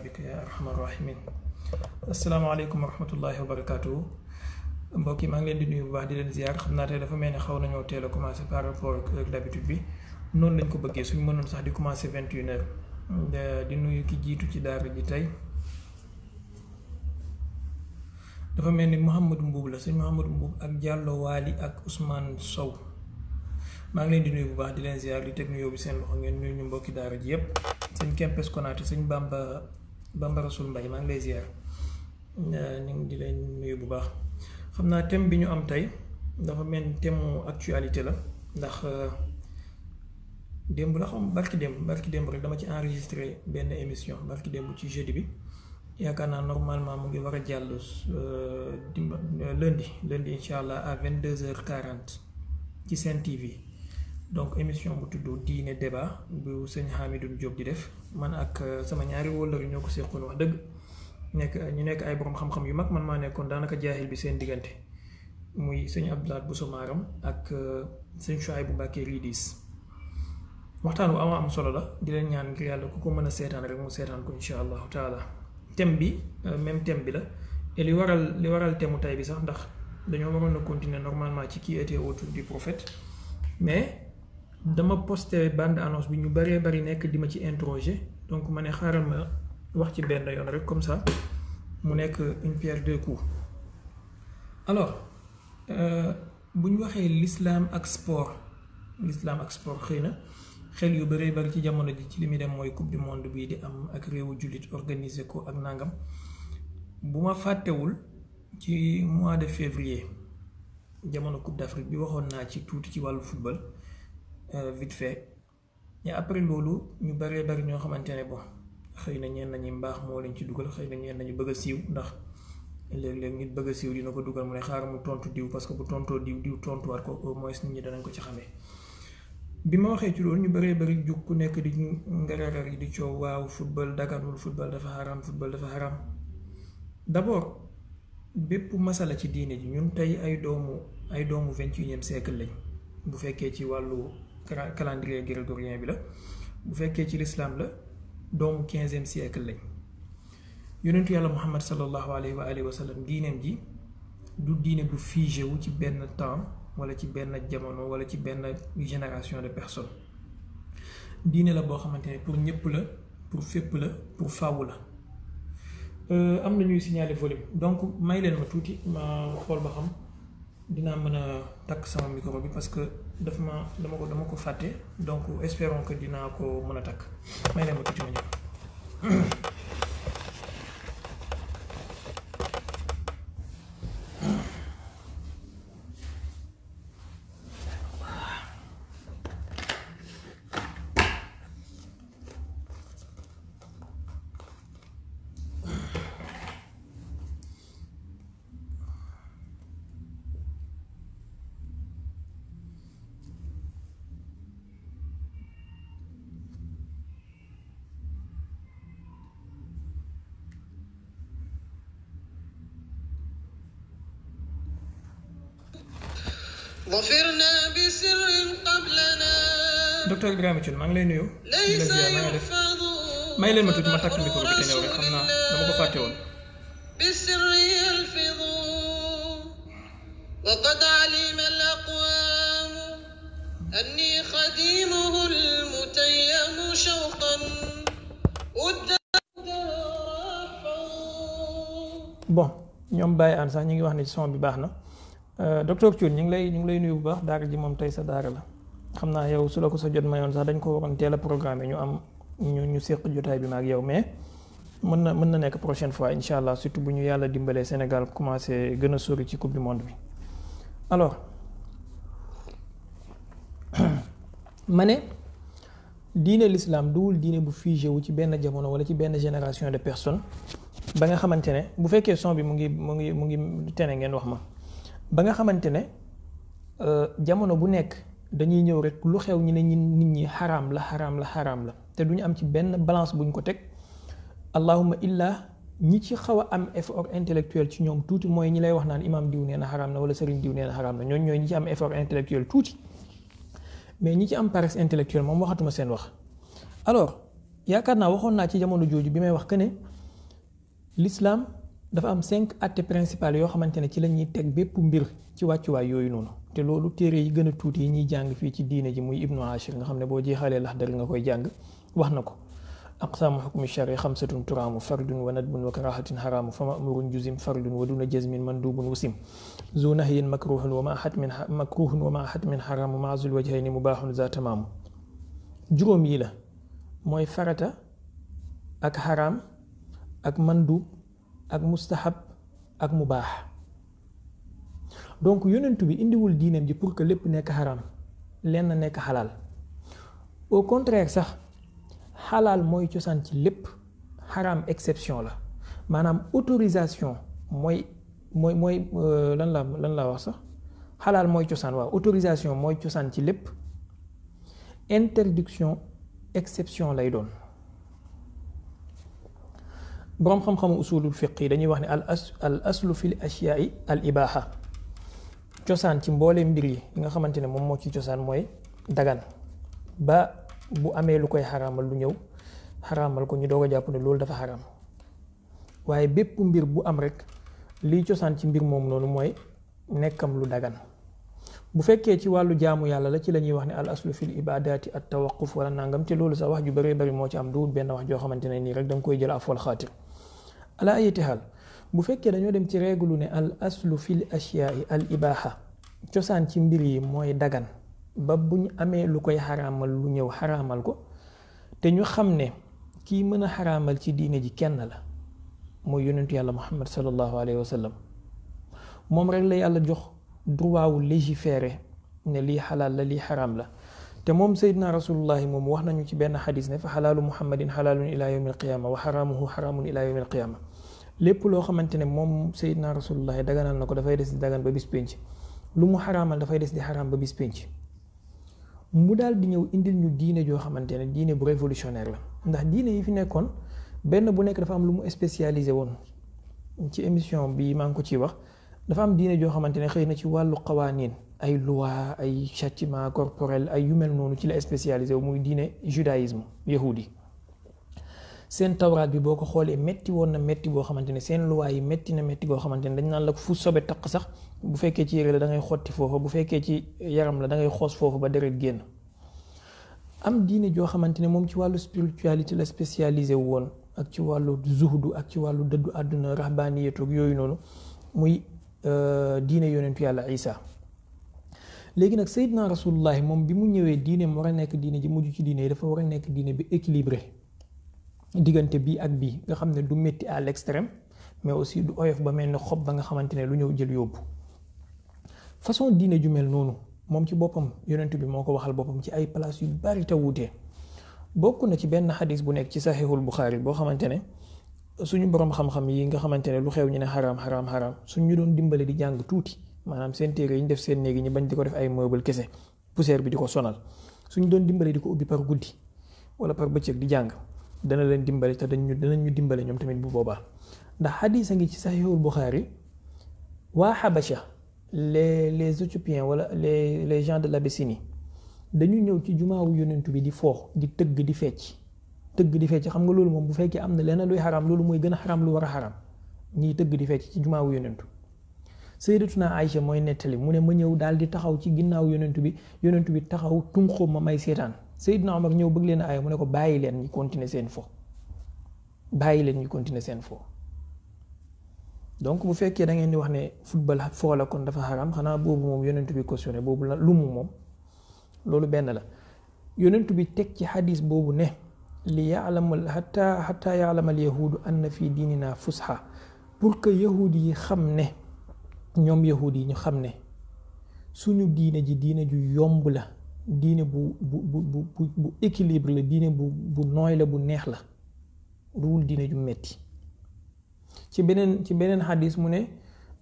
bika ya arhamar rahimin. Asalaamaaleykum wa rahmatullahi wa barakaatu. Mbokk yi maa ngi leen di nuyu bu baax di leen ziar. xam naa tey dafa mel ni xaw nañoo teel a commencé par rapport ak d'habitude bi noonu lañ ko bëggee suñ mënoon sax di commencé 21h di nuyu ki jiitu ci daara ji tey dafa mel ni Mouhamadou Mbuub la sëñ Mouhamadou Mbuub ak Diallo Waali ak Ousmane Sow maa ngi leen di nuyu bu baax di leen ziar di teg nuyoo bi seen loxo ngeen nuyu ñu mbokki daara ji yépp sëñ Kempes Konaté sëñ Bamba Rasul Mbay maa ngi lay ziar ñu ngi di leen nuyu bu baax. xam naa thème bi ñu am tey dafa mel ni thème actualité la ndax démb la xam barki démb rek dama ci enregistré benn émission barki démb ci jeudi bi yaakaar naa normalement mu ngi war a jàll lundi incha allah à 22h40 ci Sen TV donc émission bu tudd diine débat bu sëñ Hamidou Diop di def man ak sama ñaari wóllëri ñoo ko seqoon wax dëgg ñu nekk ay borom xam-xam yu mag man maa nekkoon daanaka jaahil bi seen diggante muy sëñ Abdoulaye Bousso Maram ak sëñ Chouaïbou Mbacké Ridis waxtaan wu am solo la di leen ñaan ngir yàlla ku ko mën a seetaan rek mu seetaan ko incha allahu taala thème bi même thème bi la et li waral thème mu tay bi sax ndax dañoo waroon a continuer normalement ci qui était autour du prophète mais dama posté bande annonce bi ñu bari nekk di ma ci interroger donc ma ne xaaral ma wax ci benn yoon rek comme ça mu nekk une pierre deux coups. Alors bu ñu waxee l'islam ak sport xëy na xel yu bari ci jamono ji ci li muy dem mooy coupe du monde bii di am ak réewu jullit organiser ko ak nangam bu ma fàttewul ci mois de février jamono coupe d'Afrique bi waxoon naa ci tuuti ci wàllu football vite fait et après loolu ñu bari ñoo xamante ne bon xëy na ñeen nañu mbaax moo leen ci dugal xëy na ñeen nañu bëgg a siiw ndax léeg-léeg nit bëgg a siiw dina ko dugal mu ne xaaral mu tontu diw parce que bu tontoo diw tontuwaat ko au moins nit ñi danañ ko ci xamee. bi ma waxee ci loolu ñu bari jug ku nekk di ngararar yi di coow waaw football daganul football dafa xaram d'abord bépp masala ci diine ji ñun tey ay doomu 21e siècle lañ bu fekkee ci wàllu calendrier grégorien bi la bu fekkee ci l'islam la doomu 15e siècle lañ yonentu yàlla Muhammad sallallahu alayhi wa sallam diineem ji du diine bu figé wu ci benn temps wala ci benn jamono wala ci benn génération de personnes diine la boo xamante ne pour ñëpp la pour fépp la pour faawu la am na ñuy signaler volume donc may leen ma tuuti ma xool ba xam dinaa mën a takk sama micro bi parce que dama ko fàtte donc espérons que dinaa ko mën a takk may leen ma tuuti ma ñëw. docteur Ibrahima Thioune maa ngi lay nuyu di la ziar na nga def may leen ma tuuti ma takk micro bi te ñëw rek xam naa dama ko fàtte woon. وقد علم الأقوام أني خديمه المتيم شوقا bon ñoom Baye Anne sax ñu ngi wax ne son bi baax na docteur Thioune ñu ngi lay nuyu bu baax daara ji moom tey sa daara la xam naa yow su la ko sa jot mayoon sax dañ ko waroon teel a programme ñu séq jotaay bi ma ak yow mais mën na nekk prochaine fois incha allah surtout bu ñu yàlla dimbalee Sénégal commencé gën a sori ci coupe du monde bi. alors ma ne diine l'islam duwul diine bu figé wu ci benn jamono wala ci benn génération de personnes ba nga xamante ne bu fekkee son bi mu ngi tene ngeen wax ma ba nga xamante ne jamono bu nekk dañuy ñëw rek lu xew ñu ne nit ñi xaraam la te duñu am ci benn balance buñ ko teg allahumma illa ñi ci xaw a am effort intellectuel ci ñoom tuuti mooy ñi lay wax naan imam diw nee na xaraam na wala sëriñ diw nee na xaraam na ñooy ñi ci am effort intellectuel tuuti mais ñi ci am paresse intellectuelle moom waxatuma seen wax. alors yaakaar naa waxoon naa ci jamono jooju bi may wax que ne l'islam dafa am 5 atte principal yoo xamante ne ci la ñuy teg bépp mbir ci wàccuwaay yooyu noonu te loolu téere yi gën a tuuti yi ñuy jàng fii ci diine ji muy ibnu ashir nga xam ne boo jeexalee Laxdari nga koy jàng wax na ko aqsaamu xukmi shari xamsatun turaamu fardun wa nadbun wa karahatin haraamu fa mamurun juzim fardun wa duna jazmin mandubun wusim zu nahyin makruhun wa ma hatmin haraamu ma zul wajhayni mubaaxun za tamaamu juróom yi la mooy farata ak xaraam ak mandub ak mustahab ak mubaax. donc yonent bi indiwul diineem ji pour que lépp nekk xaraam lenn nekk xalaal au contraire sax xalaal mooy cosaan ci lépp, xaraam exception la maanaam autorisation mooy lan la wax sax xalaal mooy cosaan waaw autorisation mooy cosaan ci lépp, interdiction exception lay doon. boroom xam-xamu usulul fiq yi dañuy wax ne al aslu fil ashyaai al ibaaxa, cosaan ci mbooleem mbir yi nga xamante ne moom moo ci cosaan mooy dagan ba bu amee lu koy xaraamal lu ñëw xaraamal ko ñu doog a jàpp ne loolu dafa xaraam. waaye bépp mbir bu am rek liy cosaan ci mbir moom noonu mooy nekkam lu dagan. bu fekkee ci wàllu jaamu yàlla la ci la ñuy wax ne al aslu fil ibadaati at tawaquf wala nangam te loolu sax wax ju bëree bëri moo ci am duwut benn wax joo xamante ne nii rek da nga koy jël afwal xaatir. ala ayati xaal bu fekkee dañoo dem ci règle ne al aslu fil ashyaai al ibaaxa, cosaan ci mbir yi mooy dagan ba buñ amee lu koy xaraamal lu ñëw xaraamal ko, te ñu xam ne kii mën a xaraamal ci diine ji kenn la mooy yonentu yàlla muhammad sallallahu alayhi wa sallam. moom rek la yàlla jox droit wu légiférer ne lii xalaal la lii xaraam la. te moom sayyidina rasulullahi moom wax nañu ci benn xadis ne fa xalaalu muhammadin xalaalun ila yawmi alqiyama wa xaraamuhu xaraamun ila yawmi alqiyama. lépp loo xamante ne moom sayyidina rasulullahi daganal na ko dafay des di dagan ba bis pénc, lu mu xaraamal dafay des di xaraam ba bis pénc. mu daal di ñëw indil ñu diine joo xamante ne diine bu révolutionnaire la, ndax diine yi fi nekkoon benn bu nekk dafa am lu mu spécialisé woon. ci émission bi maa ngi ko ciy wax, dafa am diine joo xamante ne xëy na ci wàllu qawaaniin ay loi ay châtiment corporel ay yu mel noonu ci la spécialisé wu, muy diine judaïsme yahudi. seen tawraat bi boo ko xoolee métti woon na métti boo xamante ne seen loi yi métti na métti goo xamante ne dañ naan la fu sobe taq sax bu fekkee ci yére la da ngay xotti foofa, bu fekkee ci yaram la da ngay xoos foofu ba deret génn. am diine joo xamante ne moom ci wàllu spiritualité la spécialisé wu woon ak ci wàllu zuhdu ak ci wàllu dëddu àdduna rahbaniyatu ak yooyu noonu, muy diine yonentu yàlla Isa. léegi nag sayyidna rasulullahi moom bi mu ñëwee diine mu war a nekk diine ji mujj ci diine yi dafa war a nekk diine bi équilibré diggante bii ak bii nga xam ne du métti à l'extrême mais aussi du oyof ba mel ne xob ba nga xamante ne lu ñëw jël yóbbu. façon diine ju mel noonu moom ci boppam yonent bi moo ko waxal boppam ci ay place yu bari te wuute. bokk na ci benn xadis bu nekk ci saxiixul Buxaari boo xamante ne suñu borom xam-xam yi nga xamante ne lu xew ñu ne xaraam suñu doon dimbale di jàng tuuti, maanaam seen téere yi ñu def seen néegi ñu bañ di ko def ay meuble kese poussière bi di ko sonal, suñu doon dimbale di ko ubbi par guddi wala par bëccëg di jàng dana leen dimbale te danañ ñu dimbale ñoom tamit bu boobaa. ndax xadis a ngi ci saxiixul Buxaari, waa Habasha les Éthiopiens wala les gens de l'Abyssinie dañu ñëw ci jumaawu yonentu bi di foox di tëgg di fecc xam nga loolu moom bu fekkee am na leneen luy xaraam loolu mooy gën a xaraam lu war a xaraam. ñiy tëgg di fecc ci jumaawu yonentu. Sayyidatuna Aïcha mooy nettali mu ne ma ñëw daal di taxaw ci ginnaaw yonentu bi taxaw tunxoo ma may seetaan. Sayyidna Omar ñëw bëgg leen aaya mu ne ko bàyyi leen ñu continuer seen fo donc bu fekkee da ngeen di wax ne football foo la kon dafa xaraam, xanaa boobu moom yonentu bi cautionné boobu la lu mu moom loolu benn la. yonentu bi teg ci xadis boobu ne li yaalamal xataa yaalamal yahuudu anna fii diinina fusxa, pour que yahudi yi xam ne ñoom yahudi yi ñu xam ne suñu diine ji diine ju yomb la, diine bu équilibre la, diine bu nooy la, bu neex la, duwul diine ju metti. ci beneen xadis mu ne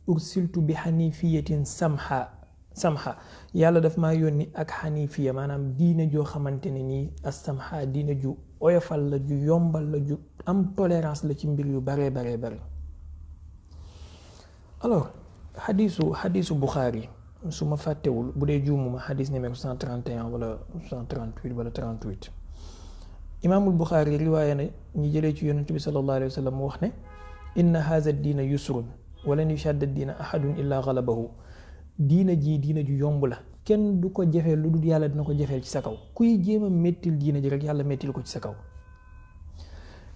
ursiltu bi xanifiyatin samha yàlla daf maa yónni ak xanifiya, maanaam diine joo xamante ne nii as-samha diine ju oyofal la, ju yombal la, ju am tolérance la ci mbir yu baree bare. alors xadisu Buxaari su ma fàttewul bu dee juumuma xadis numéro 131 wala 138 wala 38 imaamul Buxaari riwaaya na ñu jëlee ci yonent bi sallallahu alayhi wa sallam mu wax ne inna haza diina yusrun walan yushadda diina ahadun illa galabahu. diina ju yomb la, kenn du ko jafeel lu dul yàlla dina ko jafeel ci sa kaw. kuy jéem a méttil diina ji rek yàlla méttil ko ci sa kaw.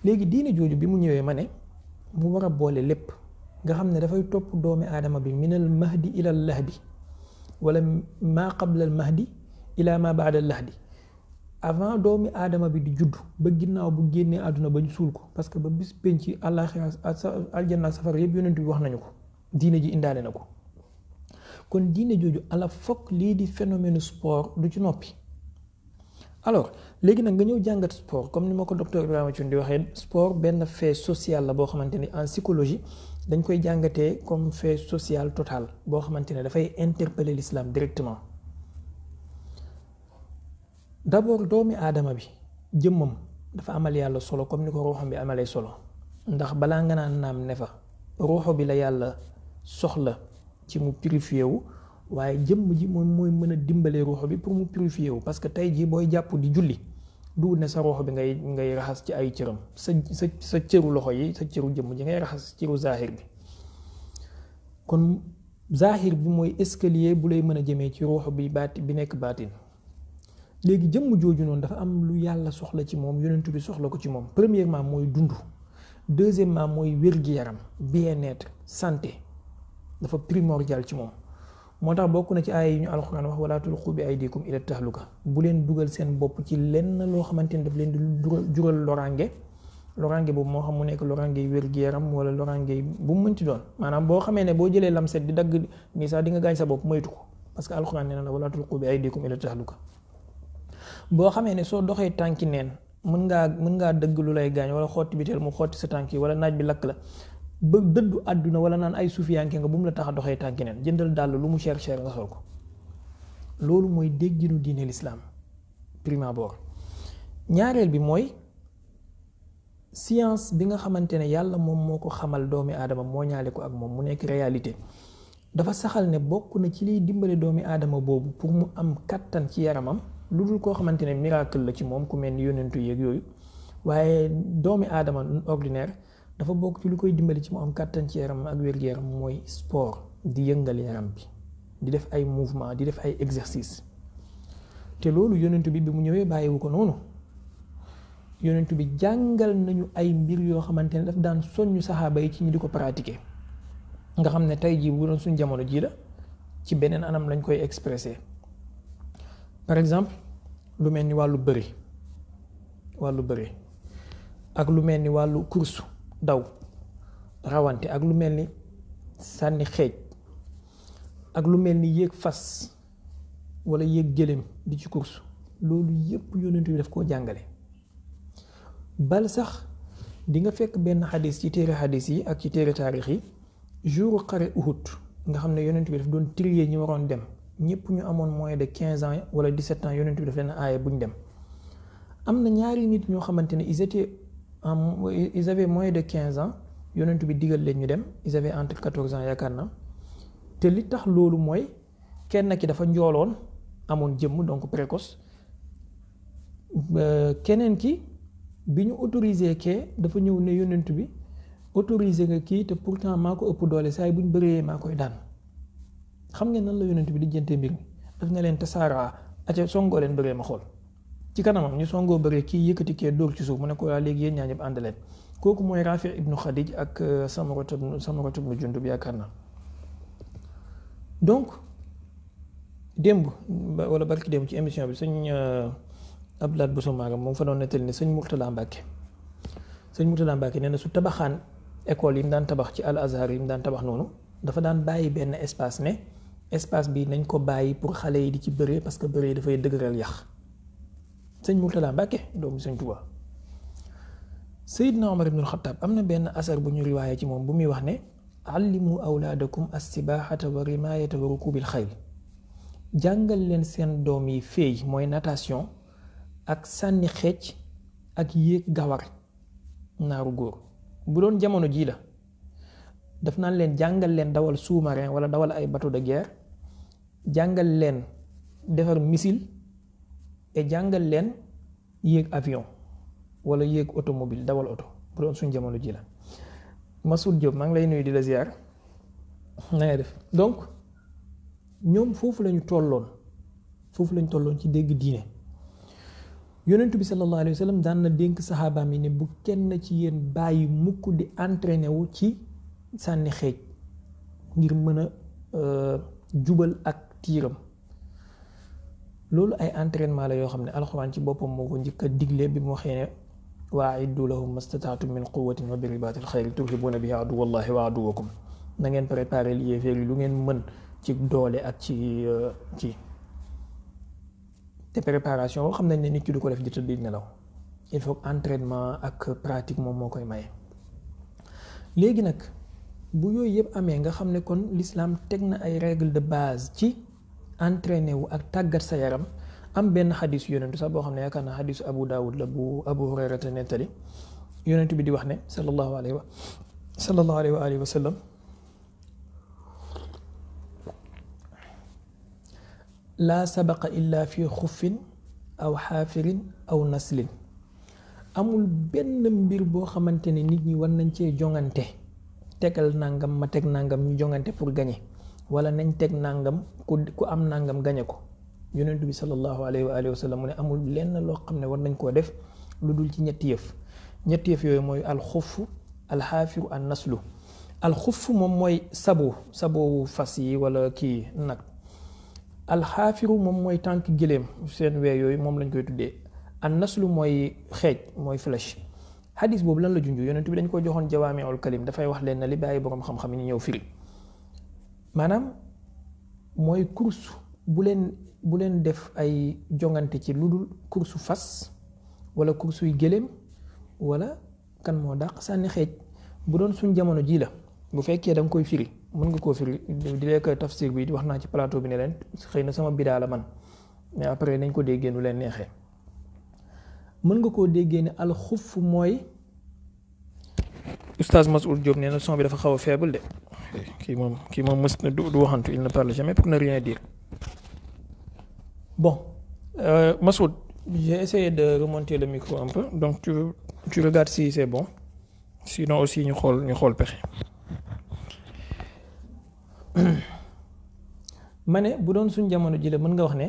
léegi diina jooju bi mu ñëwee ma ne mu war a boole lépp nga xam ne dafay topp doomi aadama bi minal mahdi ilal lahdi wala maa qablal mahdi ila ma baadal lahdi. avant doomi aadama bi di judd ba ginnaaw bu génnee àdduna ba ñu suul ko, parce que ba bis penc ci àllaaxira aljanna ak safara yëpp yonent bi wax nañu ko, diine ji indaale na ko. kon diine jooju ala fokk lii di phénomène sport du ci noppi. alors léegi nag nga ñëw jàngat sport comme ni ma ko docteur Ibrahima Thioune di waxee, sport benn fait social la boo xamante ni en psychologie dañ koy jàngatee comme fait social total boo xamante ne dafay interpeller l'islam directement. d'abord doomi aadama bi jëmmam dafa amal yàlla solo comme ni ko ruuxam bi amalee solo, ndax balaa nga naan naam ne fa ruuxu bi la yàlla soxla ci mu purifié wu, waaye jëmm ji moom mooy mën a dimbalee ruuxu bi pour mu purifié wu. parce que tey jii booy jàpp di julli du ne sa ruuxu bi ngay raxas ci ay cëram, sa cëru loxo yi, sa cëru jëmm ji ngay raxas cëru zahir bi. kon zahir bi mooy escalier bu lay mën a jëmee ci ruuxu bi bi nekk baatin. léegi jëmm jooju noonu dafa am lu yàlla soxla ci moom, yonent bi soxla ko ci moom. premièrement mooy dund, deuxièmement mooy wér-gi-yaram, bien-être, santé dafa primordial ci moom. moo tax bokk na ci aaya yi ñu alxuraan wax wala tulqu bi aydikum ila tahluka, bu leen dugal seen bopp ci lenn loo xamante ni daf leen di jural loraange. loraange boobu moo xam mu nekk loraange wér-gi-yaram wala loraange bu mu mënti doon. maanaam boo xamee ne boo jëlee lamset di dagg nii sax di nga gaañ sa bopp moytu ko, parce que alxuraan nee na la wala tulqu bi aydikum ila tahluka. boo xamee ne soo doxee tànki neen mën ngaa dëgg lu lay gaañ, wala xotti biteel mu xotti sa tànk yi, wala naaj bi lakk la ba dëddu àdduna, wala naan ay suufiyanke nga bu mu la tax a doxee tànki neen. jëndal dàll lu mu cher nga sol ko. loolu mooy dégginu diine l'islam prime abord. ñaareel bi mooy science bi nga xamante ne yàlla moom moo ko xamal doomi aadama, moo ñaale ko ak moom mu nekk réalité. dafa saxal ne bokk na ci liy dimbale doomi aadama boobu pour mu am kattan ci yaramam lu dul koo xamante ne miracle la ci moom ku mel ni yonentu yeeg yooyu, waaye doomi aadama ordinaire dafa bokk ci lu koy dimbali ci mu am kàttan ci yaram ak wér-gu-yaram mooy sport, di yëngal yaram bi, di def ay mouvement, di def ay exercice. te loolu yonentu bi mu ñëwee bàyyiwu ko noonu. yonentu bi jàngal nañu ay mbir yoo xamante ne daf daan soññu saxaaba yi ci ñu di ko pratiquer. nga xam ne tey jii bu doon suñ jamono jii la ci beneen anam lañ koy expresser. par exemple lu mel ni wàllu bëri ak lu mel ni wàllu course daw rawante, ak lu mel ni sànni xeej, ak lu mel ni yéeg fas wala yéeg gëléem di ci course. loolu yépp yonent bi daf koo jàngale. bal sax di nga fekk benn xadis ci téere xadis yi ak ci téere taarix yi, jour xare Uhud nga xam ne yonent bi daf doon trier ñi waroon dem, ñëpp ñu amoon moins de 15 ans wala 17 ans, yonent bi daf leen aaye buñ dem. am na ñaari nit ñoo xamante ne ils avaient moins de 15 ans, yonent bi digal leen ñu dem. ils avaient entre 14 ans yaakaar na. te li tax loolu mooy kenn ki dafa njooloon, amoon jëmm donc précoce. keneen ki bi ñu autorisé kee dafa ñëw ne yonent bi autorisé nga kii te pourtant maa ko ëpp doole, saa yi buñ bëree maa koy daan. xam ngeen nan la yonent bi di jënte mbir mi? daf ne leen tasaara aca songoo leen bëree ma xool. ci kanamam ñu songoo bëree kii yëkkati kee dóor ci suuf, mu ne ko waa léegi yéen ñaa ñëpp ànd leen. kooku mooy Rafi ibnu Khadij ak Samuratu ibnu Jundub yaakaar naa. donc démb wala barki démb ci émission bi sëñ Abdoulaye Bousso Maram moom fa doon nettali ne sëñ Mourtala Mbàkke nee na su tabaxaan école yi mu daan tabax ci Al Azhar yi mu daan tabax noonu, dafa daan bàyyi benn espace ne espace bi nañ ko bàyyi pour xale yi di ci bëree, parce que bëree dafay dëgëral yax. sëñ Mourtala Mbàkke doomu sëñ Tuubaa. Seydina Omar ibnul Xattaab am na benn asar bu ñu riwaaye ci moom bu muy wax ne allimu awlaadakum as-sibaahata wa rimaayata wa rukubil xayl. jàngal leen seen doom yi féey mooy natation ak sànni xeec ak yéeg gawar naaru góor. bu doon jamono jii la daf naan leen jàngal leen dawal sous-marin wala dawal ay bateau de guerre, jàngal leen defar missile et jàngal leen yéeg avion. wala yéeg automobile dawal oto bu doon suñ jamono ji la. Masoud Diop maa ngi lay nuyu di la ziar na nga def. donc ñoom foofu lañu tolloon ci dégg diine. yonentu bi sallallahu alayhi wa sallam daan na dénk saxaabaam yi ne bu kenn ci yéen bàyyi mukk di entraîné wu ci sànni xeej ngir mën a jubal ak tiiram. loolu ay entraînement la yoo xam ne alxuraan ci boppam moo ko njëkk a digle bi mu waxee ne waa'iddu lahum mastata'tum min quwwatin wa bi ribaatil xayri turhibuuna bihi aduwwallahi wa aduwwakum na ngeen préparé li yéeféer yi lu ngeen mën ci doole ak ci te préparation boo xam nañ ne nit ki du ko def di tëdd nelaw il faut entraînement ak pratique moom moo koy maye. léegi nag bu yooyu yëpp amee nga xam ne kon l'islam teg na ay règles de base ci entraîné wu ak tàggat sa yaram. am benn xadisu yonentu sax boo xam ne yaakaar naa xadisu Abu Daawud la bu Abu Hurayrata nettali yonentu bi di wax ne sallallahu alayhi wa alihi wa sallam laa sabaqa illa fi xuffin aw xaafirin aw naslin. amul benn mbir boo xamante ne nit ñi war nañ cee jongante tegal nangam ma teg nangam ñu jongante pour gagner wala nañ teg nangam ku am nangam gañe ko. yonent bi sallallahu alayhi wa alihi wa sallam mu ne amul lenn loo xam ne war nañ koo def lu dul ci ñetti yëf yooyu mooy alxufu alxaafiru an naslu. alxufu moom mooy saboowu fas yi wala kii nag. alxaafiru moom mooy tànk giléem seen wee yooyu moom lañ koy tuddee. an naslu mooy xeej mooy flèche. xadis boobu lan la junju yonent bi dañ ko joxoon jawaamiul kalim dafay wax leen na li bàyyi boroom xam-xam yi ñu ñëw firi maanaam mooy course bu leen def ay jongante ci lu dul course fas wala course yu gëléem wala kan moo dàq sànni xeej. bu doon suñ jamono ji la bu fekkee da nga koy firi mën nga koo firi di lekk tafsir bi wax naa ci plateau bi ne leen xëy na sama bidaa la man mais après nañ ko déggee nu leen neexee. mën nga koo déggee ne alxuf mooy Oustaz Masoud Diop nee na son bi dafa xaw a faible de kii moom mës na du waxantu il ne parle jamais pour ne rien dire. Bon, Masoud, j'ai essayé de remonter le micro un peu, donc tu regardes si c'est bon. Sinon aussi ñu xool pexe. ma ne bu doon suñ jamono ji la mën nga wax ne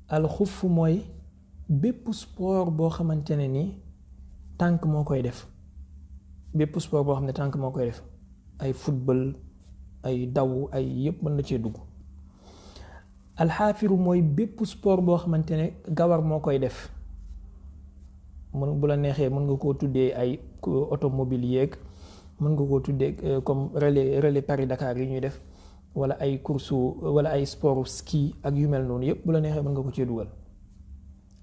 alxuf mooy bépp sport boo xamante ne ni tànk moo koy def bépp sport boo xam ne tànk moo koy def ay football ay daw ay yëpp mën na cee dugg. alxaafiru mooy bépp sport boo xamante ne gawar moo koy def bu la neexee mën nga koo tuddee ay automobile yeeg mën nga koo tuddee comme relais Paris Dakar yi ñuy def wala ay course wala ay sport ski ak yu mel noonu yëpp bu la neexee mën nga ko cee dugal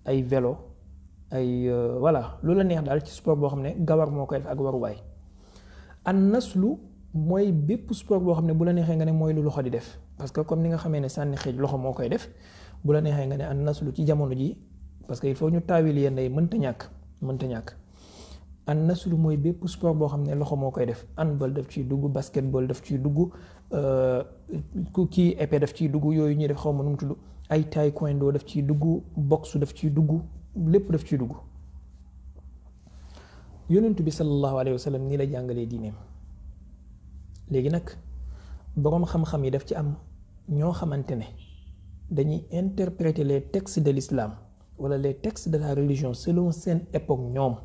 ay vélo ay voilà lu la neex daal ci sport boo xam ne gawar moo koy def ak waruwaay. an naslu mooy bépp sport boo xam ne bu la neexee nga ne mooy lu loxo di def parce que comme ni nga xamee ne sànni xeej loxo moo koy def bu la neexee nga ne an naslu ci jamono ji parce que il faut ñu taawil yenn yi mënta ñàkk an naslu mooy bépp sport boo xam ne loxo moo koy def handball daf ciy dugg basketball daf ciy dugg ku kii épée daf ciy dugg yooyu ñuy def xaw ma nu mu tudd ay taekwondo daf ciy dugg boxe daf ciy dugg lépp daf ciy dugg. yonentu bi sallallahu alayhi wa sallam nii la jàngalee diineem. léegi nag boroom xam-xam yi daf ci am ñoo xamante ne dañuy interpréter les textes de l'islam wala les textes de la religion selon seen époque ñoom.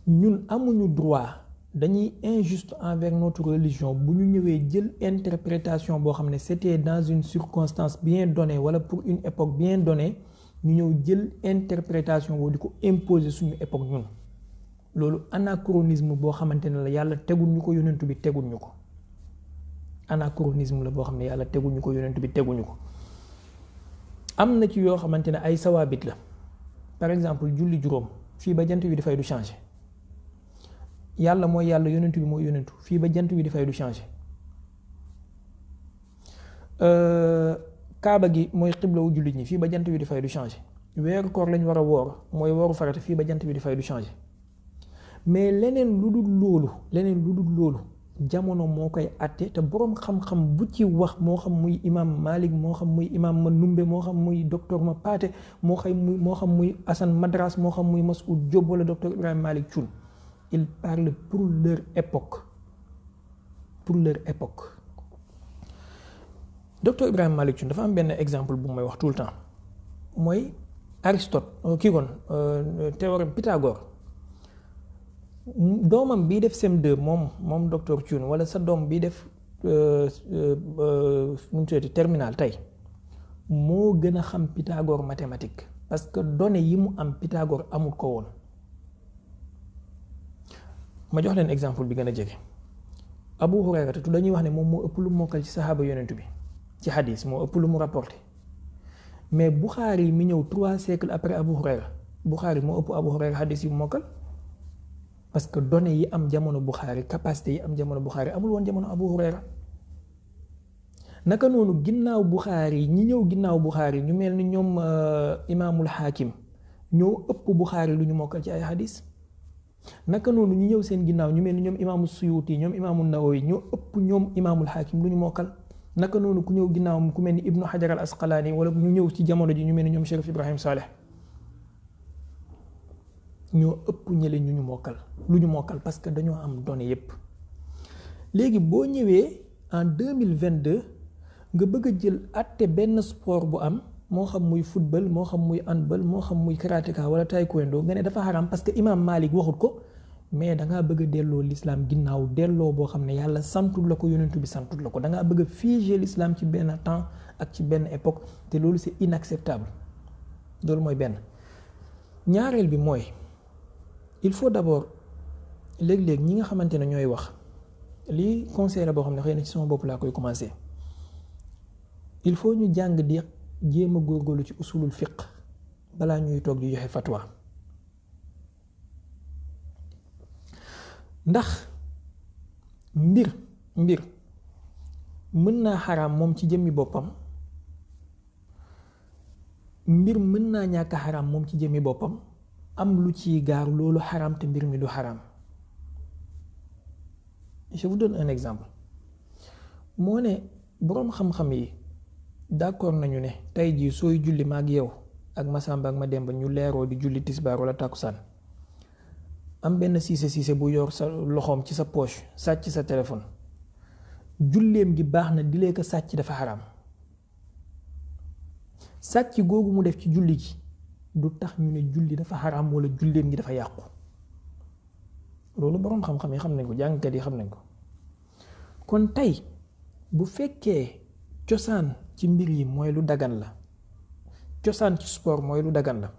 ñun amuñu droit dañuy injuste envers notre religion bu ñu ñëwee jël interprétation boo xam ne c'était dans une circonstance bien donnée wala pour une époque bien donnée ñu ñëw jël interprétation boo di ko imposer suñu époque ñun. loolu anachronisme boo xamante ne la yàlla tegul ñu ko yonentu bi tegul ñu ko anachronisme la boo xam ne yàlla tegul ñu ko yonentu bi teguñu ko. am na ci yoo xamante ne ay sawaabit la par exemple julli juróom fii ba jant wi dafay du changer yàlla mooy yàlla yonentu bi mooy yonentu fii ba jant wi dafay du changer. kaaba gi mooy xibla wu jullit ñi fii ba jant wi dafay du changer weeru koor lañ war a woor mooy wooru farata fii ba jant wi dafay du changer. mais leneen lu dul loolu jamono moo koy àtte te boroom xam-xam bu ci wax moo xam muy imam Malik moo xam muy imam ma Numbe moo xam muy docteur ma Paate moo xam muy Assane Madras moo xam muy Masoud Diop wala docteur Ibrahima Malik Thioune ils parlent pour leur époque docteur Ibrahima Malik Thioune dafa am benn exemple bu may wax tout le temps mooy Aristote théorème Pythagore doomam bii def CM2 moom docteur Thioune wala sa doom bii def terminal tey moo gën a xam Pythagore mathématique parce que données yi mu am Pythagore amul ko woon. ma jox leen exemple bi gën a jege Abu Hurayra te dañuy wax ne moom moo ëpp lu mokkal ci saxaaba yonent bi ci hadis moo ëpp lu mu rapporté mais Bukhari mi ñëw 3 siècles après Abu Hurayra Bukhari moo ëpp Abu Hurayra hadis yi mu mokkal parce que données yi am jamono Bukhari capacité yi am jamono Bukhari amul woon jamono Abu Hurayra naka noonu ginnaaw Bukhari ñi ñëw ginnaaw Bukhari ñu mel ni ñoom imaamul Hakim ñoo ëpp Bukhari lu ñu mokkal ci ay hadis naka noonu ñu ñëw seen ginnaaw ñu mel ni ñoom imaamu Suyuti ñoom imaamu Nawawi ñoo ëpp ñoom imaamul Hakim lu ñu mokkal naka noonu ku ñëw ginnaaw ku mel ni Ibnu Hajar al Asqalaani wala ñu ñëw ci jamono ji ñu mel ni ñoom Cherif Ibrahim Saleh ñoo ëpp ñële ñu mokkal lu ñu mokkal parce que dañoo am données yépp léegi boo ñëwee en 2022 nga bëgg a jël àtte benn sport bu am moo xam muy football moo xam muy handball moo xam muy karatéka wala taekwondo nga ne dafa xaram parce que imam Malik waxut ko mais dangaa bëgg a delloo l'islam ginnaaw delloo boo xam ne yàlla santul la ko yonentu bi santul la ko dangaa bëgg a figer l'islam ci benn temps ak ci benn époque te loolu c'est inacceptable loolu mooy benn ñaareel bi mooy il faut d'abord léeg-léeg ñi nga xamante ne ñooy wax lii conseil la boo xam ne xëy na ci sama bopp laa koy commencer il faut ñu jàng di jéem a góorgóorlu ci usulul fiqh balaa ñuy toog di joxe fatwa ndax mbir mën naa xaraam moom ci jëmmi boppam mbir mën naa ñàkk xaraam moom ci jëmmi boppam am lu ciy gaar loolu xaraam te mbir mi du xaraam. Je vous donne un exemple moo ne boroom xam-xam yi d'accord nañu ne tey jii sooy julli ma ak yow ak Masamba ak Mademba ñu leeroo di julli tisbaar wala takkusaan am benn siise bu yor sa loxoom ci sa poche sàcc sa téléphone julleem gi baax na dilee ko sàcc dafa xaraam sàcc googu mu def ci julli gi du tax ñu ne julli dafa xaraam wala julleem gi dafa yàqu loolu boroom xam-xam yi xam nañ ko jàngkat yi xam nañ ko kon tey bu fekkee cosaan ci mbir yi mooy lu dagan la cosaan ci sport mooy lu dagan la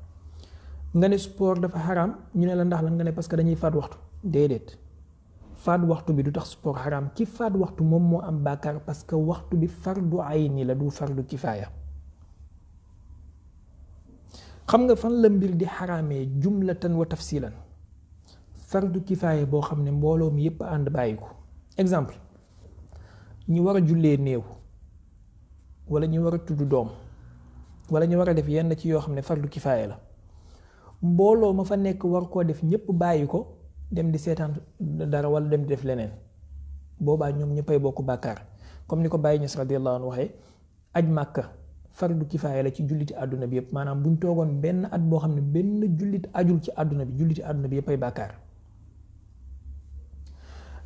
nga ne sport dafa xaraam ñu ne la ndax lan nga ne parce que dañuy faat waxtu déedéet faat waxtu bi du tax sport xaraam ki faat waxtu moom moo am bàkkaar parce que waxtu bi fardu ayni la du fardu kifaaya xam nga fan la mbir di xaraamee jumlatan wa tafsilan fardu kifaaya boo xam ne mbooloo mi yépp ànd bàyyi ko exemple ñi war a jullee néew wala ñu war a tudd doom wala ñu war a def yenn ci yoo xam ne fardu kifaaya la mbooloo ma fa nekk war koo def ñépp bàyyi ko dem di seetaan dara wala dem di def leneen boobaa ñoom ñëppay bokk bàkkaar comme ni ko Baye Niass radiyallahu anhu waxee aj Màkka fardu kifaaya la ci julliti àdduna bi yépp maanaam buñ toogoon benn at boo xam ne benn jullit ajul ci àdduna bi julliti àdduna bi yéppay bàkkaar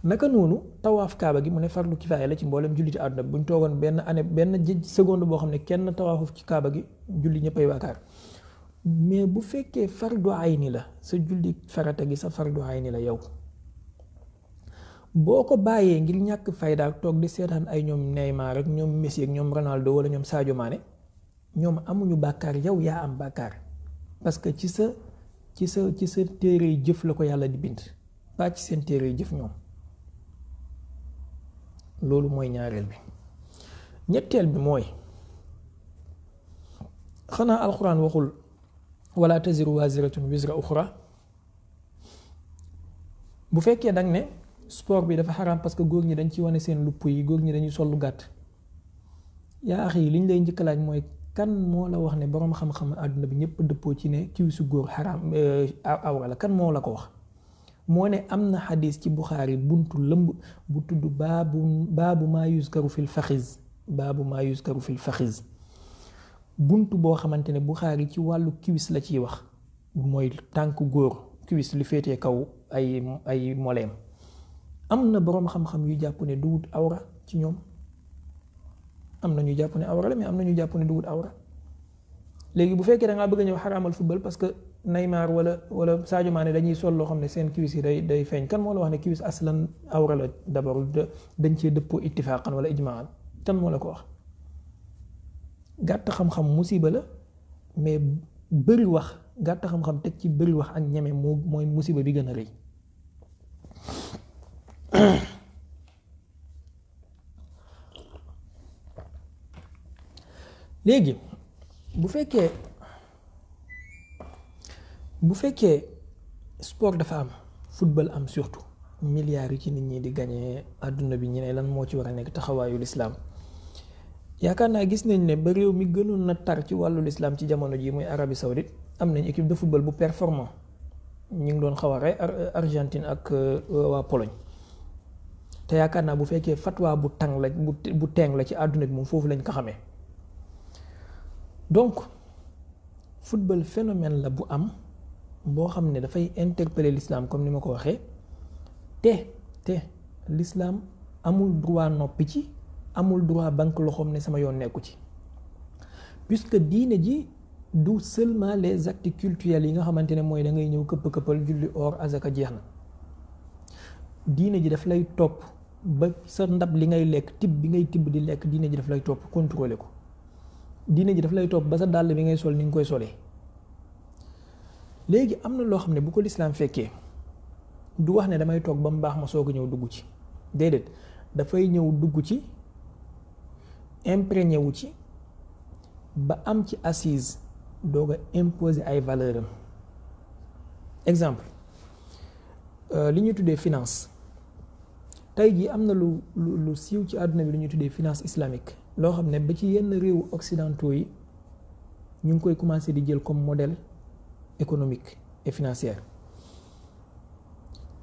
naka noonu tawaaf kaaba gi mu ne fardu kifaaya la ci mboolem julliti àdduna bi buñ toogoon benn année benn seconde boo xam ne kenn tawaafuf ci kaaba gi julli ñëppay bàkkaar mais bu fekkee fardu ayni la sa julli farata gi sa fardu ayni la yow boo ko bàyyee ngir ñàkk fayda toog di seetaan ay ñoom Neymar ak ñoom Messi ak ñoom Ronaldo wala ñoom Sadio Mané ñoom amuñu bàkkaar yow yaa am bàkkaar parce que ci sa téere jëf la ko yàlla di bind pas ci seen téere jëf ñoom loolu mooy ñaareel bi ñetteel bi mooy xanaa alxuraan waxul wala taziru waziratun wizra uxra bu fekkee dang ne sport bi dafa xaraam parce que góor ñi dañ ci wane seen lupp yi góor ñi dañuy sol lu gàtt yaa axi liñ lay njëkk laaj mooy kan moo la wax ne boroom xam-xam àdduna bi ñëpp dëppoo ci ne kiw su góor xaraam awra la kan moo la ko wax moo ne am na xadis ci Buxaari buntu lëmb bu tudd baabu maa yuskaru fil faxiz buntu boo xamante ne Buxaari ci wàllu kiwis la ciy wax, mooy tànk góor, kiwis lu féetee kaw ay moleem. am na boroom xam-xam yu jàpp ne duwut awra ci ñoom, am na ñu jàpp ne awra la, mais am na ñu jàpp ne duwut awra. léegi bu fekkee da ngaa bëgg a ñëw xaraamal football parce que Neymar wala Sadio Mané dañuy sol loo xam ne seen kiwis yi day feeñ, kan moo la wax ne kiwis aslan awra la? d'abord dañ cee dëppoo ittifaaqan wala ijmaan, kan moo la ko wax? gàtt xam-xam musiba la, mais bëri wax, gàtt xam-xam teg ci bëri wax ak ñeme mooy musiba bi gën a rëy. léegi bu fekkee sport dafa am, football am, surtout milliards yi ci nit ñi di gañee àdduna bi, ñu ne lan moo ci war a nekk taxawaayu lislaam. yaakaar naa gis nañ ne ba réew mi gënoon na tar ci wàllu lislaam ci jamono ji muy Arabie Saoudite, am nañ équipe de football bu performant, ñu ngi doon xaw a rey Argentine ak waa Pologne. te yaakaar naa bu fekkee fatwa bu teng la ci àdduna bi moom foofu lañ ko xamee. donc football phénomène la bu am boo xam ne dafay interpeller l'islam comme ni ma ko waxee, te l'islam amul droit noppi ci, amul droit banque loxoom ne sama yoon nekku ci, puisque diine ji du seulement les actes cultuels yi nga xamante ne mooy da ngay ñëw këppal julli or azaka jeex na. diine ji daf lay topp ba sa ndab li ngay lekk, tibb bi ngay tibb di lekk, diine ji daf lay topp contrôler ko. diine ji daf lay topp ba sa dàll bi ngay sol ni nga koy solee. léegi am na loo xam ne bu ko lislaam fekkee du wax ne damay toog ba mu baax ma soog a ñëw dugg ci, déedéet, dafay ñëw dugg ci, imprégné wu ci ba am ci assise doog a imposer ay valeur am. exemple li ñuy tuddee finance, tey jii am na lu siiw ci àdduna bi lu ñuy tuddee finance islamique, loo xam ne ba ci yenn réewu occidentaux yi ñu ngi koy commencer di jël comme modèle économique et financier.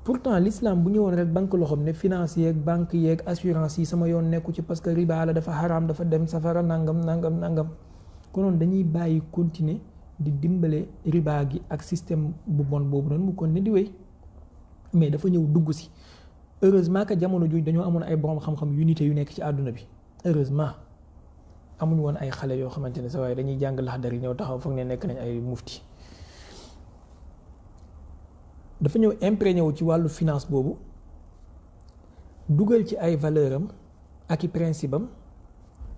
pourtant l'islam bu ñëwoon rek banque loxoom ne finance yeeg banque yeeg assurance yi sama yoon nekku ci parce que riba la, dafa xaraam, dafa dem safara, nangam konoon dañuy bàyyi continuer di dimbale riba gi ak système bu bon boobu noonu mu kon ne di wéy. mais dafa ñëw dugg si. heureusement que jamono jooju dañoo amoon ay borom xam-xam unité yu nekk ci àdduna bi, heureusement amuñu woon ay xale yoo xamante ne sa waaye dañuy jàng Laxdari ñëw taxaw foog ne nekk nañ ay mufti. dafa ñëw imprégné wu ci wàllu finance boobu, dugal ci ay valeur am ak i principe am,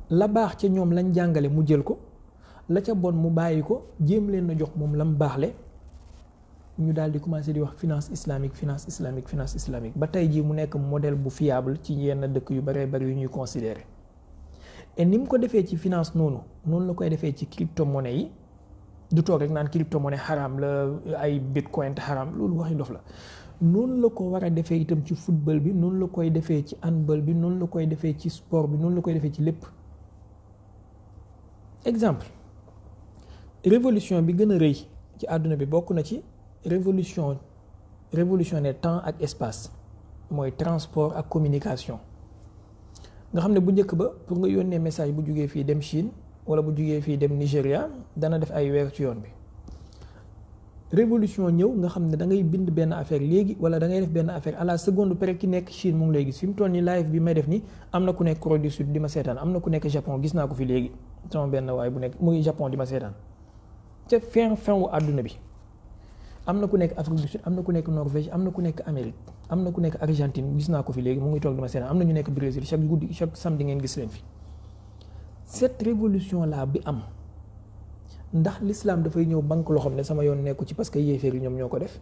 la baax ca ñoom lañ jàngale mu jël ko, la ca bon mu bàyyi ko, jéem leen na jox moom lam baaxle. ñu daal di commencer di wax finance islamique ba tey jii mu nekk modèle bu fiable ci yenn dëkk yu baree bari yu ñuy considérer. et ni mu ko defee ci finance noonu la koy defee ci crypto-monnaie yi. du toog rek naan crypto-monnaie xaraam la, ay bitcoin xaraam, loolu waxi dof la. noonu la ko war a defee itam ci football bi, noonu la koy defee ci handball bi, noonu la koy defee ci sport bi, noonu la koy defee ci lépp. exemple, révolution bi gën a rëy ci àdduna bi bokk na ci révolutionner temps ak espace, mooy transport ak communication. nga xam ne bu njëkk ba pour nga yónnee message bu jugee fii dem Chine wala bu jugee fii dem Nigéria dana def ay weer ci yoon bi. révolution ñëw nga xam ne da ngay bind benn affaire léegi wala da ngay def benn affaire à la seconde près ki nekk Chine mu ngi lay gis. fi mu toll nii live bi may def nii am na ku nekk Corée du Sud di ma seetaan, am na ku nekk Japon, gis naa ko fi léegi sama benn waay bu nekk mu ngi Japon di ma seetaan ca fin wu àdduna bi. am na ku nekk Afrique du Sud, am na ku nekk Norvège, am na ku nekk Amérique, am na ku nekk Argentine, gis naa ko fi léegi mu ngi toog di ma seetaan, am na ñu nekk Brésil, chaque samedi ngeen gis leen fi. cette révolution là bi am ndax l'islam dafay ñëw banque loxoom ne sama yoon nekku ci parce que yéeféer yi ñoom ñoo ko def.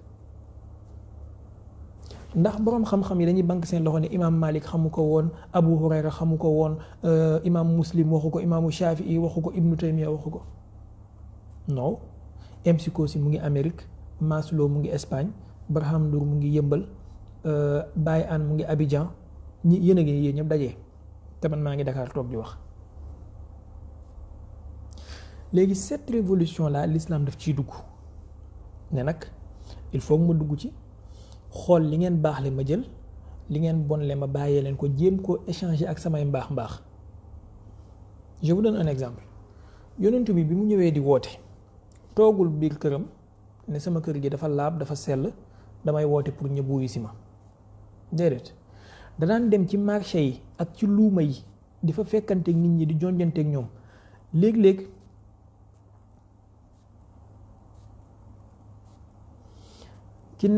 ndax boroom xam-xam yi dañuy banque seen loxo ne imam Malik xamu ko woon, Abu Hurayra xamu ko woon, imam Muslim waxu ko, imaamu Shafii waxu ko, Ibnu Taymiya waxu ko. non, MC Kosi mu ngi Amérique, Maslow mu ngi Espagne, Barham Ndour mu ngi Yëmbal, Baye Anne mu ngi Abidjan, yéen a ngi yéen ñëpp dajee te man maa ngi Dakar toog di wax. léegi cette révolution là l'islam daf ciy dugg ne nag il faut mu dugg ci xool li ngeen baax le ma jël li ngeen bon le ma bàyyee leen ko jéem koo échanger ak samay mbaax je vous donne un exemple yonent bi mu ñëwee di woote toogul biir këram ne sama kër gi dafa laab dafa sell damay woote pour ñëpp wuyu si ma déedéet danaan dem ci marché yi ak ci luuma yi di fa fekkanteeg nit ñi di jonjanteeg ñoom léeg-léeg ki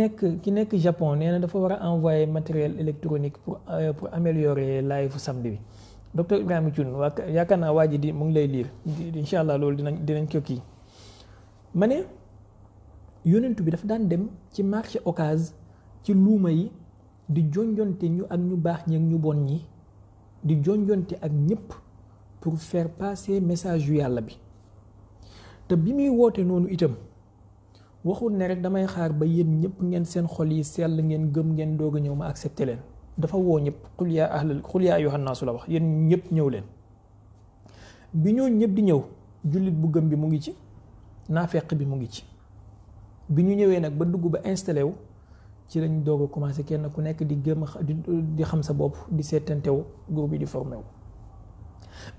nekk Japon nee na dafa war a envoyer matériel électronique pour améliorer live samedi bi docteur Ibrahima Thioune yaakaar naa waa ji di mu ngi lay liir incha allah loolu dinañ ko kii ma ne yonentu bi dafa daan dem ci marché Ocass ci luuma yi di jonjonte ñu ak ñu baax ñi ak ñu bon ñi di jonjonte ak ñëpp pour faire passer message yu yàlla bi te bi muy woote noonu itam waxul ne rek damay xaar ba yéen ñëpp ngeen seen xol yi sell ngeen gëm ngeen doog a ñëw ma accepté leen dafa woo ñëpp xul yaa ayyuhan naasu la wax yéen ñëpp ñëw leen bi ñoo ñëpp di ñëw jullit bu gëm bi mu ngi ci naafeq bi mu ngi ci bi ñu ñëwee nag ba dugg ba installé wu ci lañ doog a commencé kenn ku nekk di gëm di xam sa bopp di seetantewu groupe bi di formé wu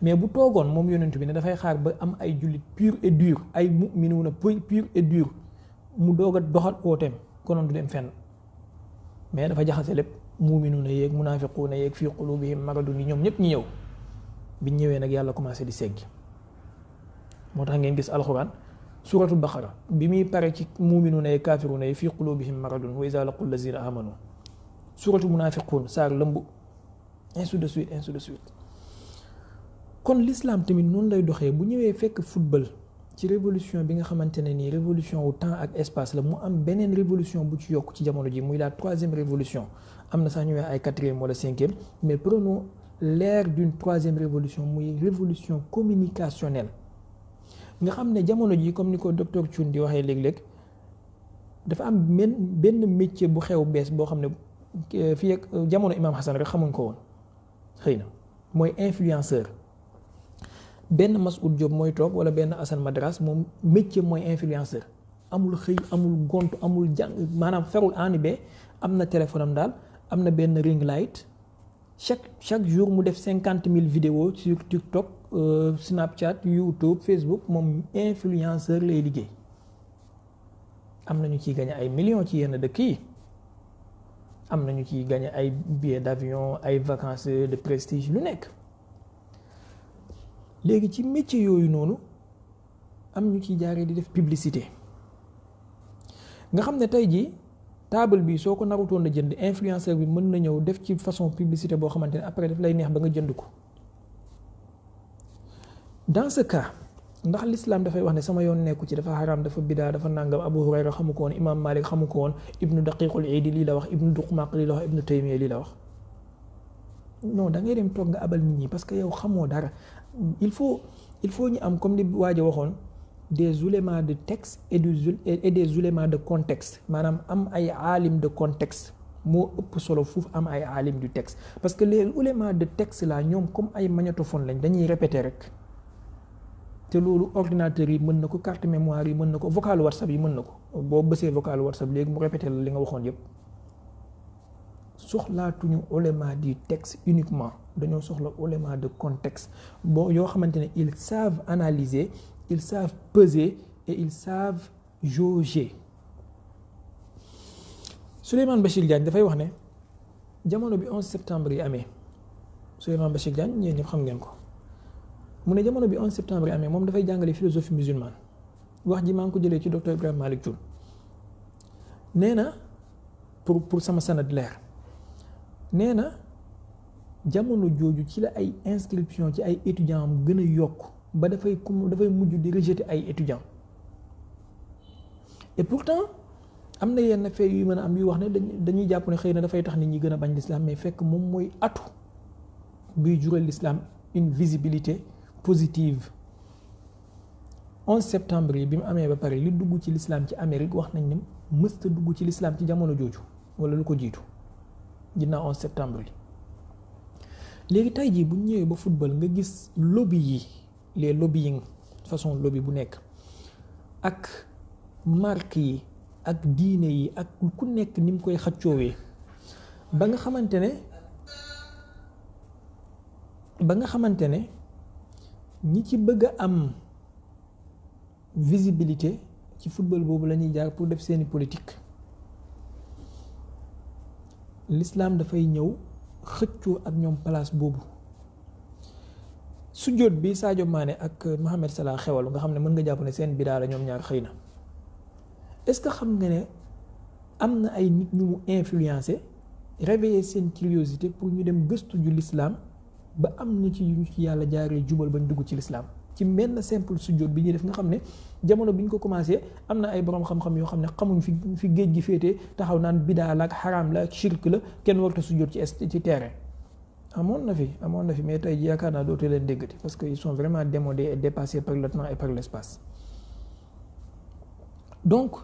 mais bu toogoon moom yonent bi ne dafay xaar ba am ay jullit pur et dur ay mu'minuuna pur et dur mu doog a doxal ooteem konoon du dem fenn mais dafa jaxase lépp mu'minuuna yeeg munaafiquuna yeeg fii qulubihim maradun yi ñoom ñëpp ñi ñëw biñ ñëwee nag yàlla commencé di seggi moo tax ngeen gis alxuraan suratul baqara bi muy pare ci mu'minuuna yeeg kaafiruuna yeeg fii qulubihim maradun wa izaa laqul lazina amanu suratul munaafiquun saar lëmb ainsi de suite kon l'islam tamit noonu lay doxee bu ñëwee fekk football ci révolution bi nga xamante ne nii révolution wu temps ak espace la mu am beneen révolution bu ci yokk ci jamono ji muy la 3e révolution am na sax ñu ay 4e wala 5e mais prenons l'ère d'une 3e révolution muy révolution communicationnelle nga xam ne jamono ji comme ni ko docteur Thioune di waxee léeg-léeg dafa am benn métier bu xew bees boo xam ne fii ak jamono Imam Hassan rek xamuñ ko woon xëy na mooy influenceur benn Mas'ud Diop mooy toog wala benn Assane Madras moom métier mooy influenceur amul xëy amul gont amul jàng maanaam ferul aani be am na téléphone am daal am na benn ring light chaque jour mu def 50,000 vidéos sur TikTok Snapchat YouTube Facebook moom influenceur lay liggéey am na ñu ciy gagné ay millions ci yenn dëkk yi am na ñu ciy gagné ay billets d'avion ay vacances de prestige lu nekk léegi ci métier yooyu noonu am ñu ciy jaaree di def publicité nga xam ne tey jii table bi soo ko narutoon a jënd influenceur bi mën na ñëw def ci façon publicité boo xamante ne après daf lay neex ba nga jënd ko dans ce cas ndax l'islam dafay wax ne sama yoon nekku ci dafa xaraam dafa bidaa dafa nàngam Abu Hurayra xamu ko woon Imam Malik xamu ko woon Ibnu Daqiqul Iidi lii la wax Ibnu Duqmaq lii la wax Ibnu Taymiya lii la wax non da ngay dem toog nga abal nit ñi parce que yow xamoo dara il faut ñu am comme ni waaja waxoon des oulémas de texte et des oulémas de contexte maanaam am ay aalim de contexte moo ëpp solo foofu am ay aalim du texte parce que les oulémas de texte là ñoom comme ay magnétophone lañ dañuy répéter rek te loolu ordinateur yi mën na ko carte mémoire yi mën na ko vocal WhatsApp yi mën na ko boo bësee vocal WhatsApp léegi mu répéter la li nga waxoon yépp soxlaatuñu ouléma du texte uniquement dañoo soxla ouléma de contexte boo yoo xamante ne ils savent analyser ils savent peser et ils savent jauger. Souleymane Bachir Diagne dafay wax ne jamono bi 11 septembre yi amee Souleymane Bachir Diagne ñeen ñëpp xam ngeen ko mu ne jamono bi 11 septembre yi amee moom dafay jàngale philosophie musulmane wax ji maa ngi ko jëlee ci docteur Ibrahima Malick Thioune nee na pour sama sanad leer nee na jamono jooju ci la ay inscription ci ay étudiants am gën a yokk ba dafay mujj di rejeter ay étudiants et pourtant am na yenn fait yu mën a am yu wax ne dañuy jàpp ne xëy na dafay tax nit ñi gën a bañ l'islam mais fekk moom mooy atu buy jural l'islam une visibilité positive 11 septembre yi bi mu amee ba pare li dugg ci l'islam ci Amérique wax nañ ne mësta dugg ci l'islam ci jamono jooju wala lu ko jiitu ginnaaw 11 septembre yi léegi tey jii bu ñëwee ba football nga gis lobby yi les lobbying façon lobby bu nekk ak marque yi ak diine yi ak ku nekk ni mu koy xaccoowee ba nga xamante ne ñi ci bëgg a am visibilité ci football boobu la ñuy jaar pour def seeni politique. L'islam dafay ñëw xëccoo ak ñoom place boobu sujjóot bi Sadio Mané ak Mohamed Salah xewal nga xam ne mën nga jàpp ne seen bidaa la ñoom ñaar xëy na est-ce que xam nga ne am na ay nit ñu mu influencé réveiller seen curiosité pour ñu dem gëstu ju l'islam ba am na ci yu ñu ci yàlla jaaree jubal bañ dugg ci l'islam ci benn simple sujjóot bi ñuy def nga xam ne jamono bi ñu ko commencé am na ay borom xam-xam yoo xam ne xamuñ fi géej gi féetee taxaw naan bidaa la ak xaraam la ak shirk la kenn warta sujjóot ci terrain amoon na fi mais tey ji yaakaar naa dootoo leen déggati parce que ils sont vraiment démodés et dépassés par le temps et par l'espace. Donc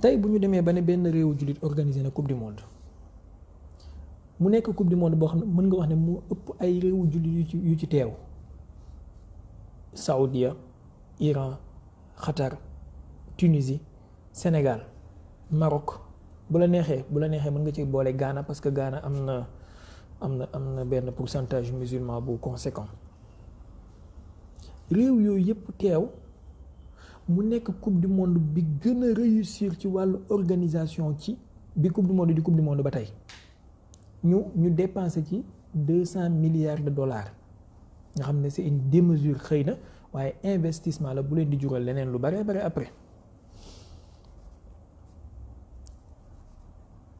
tey bu ñu demee ba ne benn réewu jullit organisé na coupe du monde mu nekk coupe du monde boo xam ne mën nga wax ne moo ëpp ay réewu jullit yu ci teew Saoudia, Iran, Qatar, Tunisie, Sénégal, Maroc bu la neexee mën nga ci boole Ghana parce que Ghana am na benn pourcentage musulman bu conséquent réew yooyu yëpp teew mu nekk coupe du monde bi gën a réussir ci wàllu organisation ci bi coupe du monde ba tey ñu dépensé ci 200 milliards de dollars nga xam ne c'est une démesure xëy na waaye investissement la bu leen di jural leneen lu bare après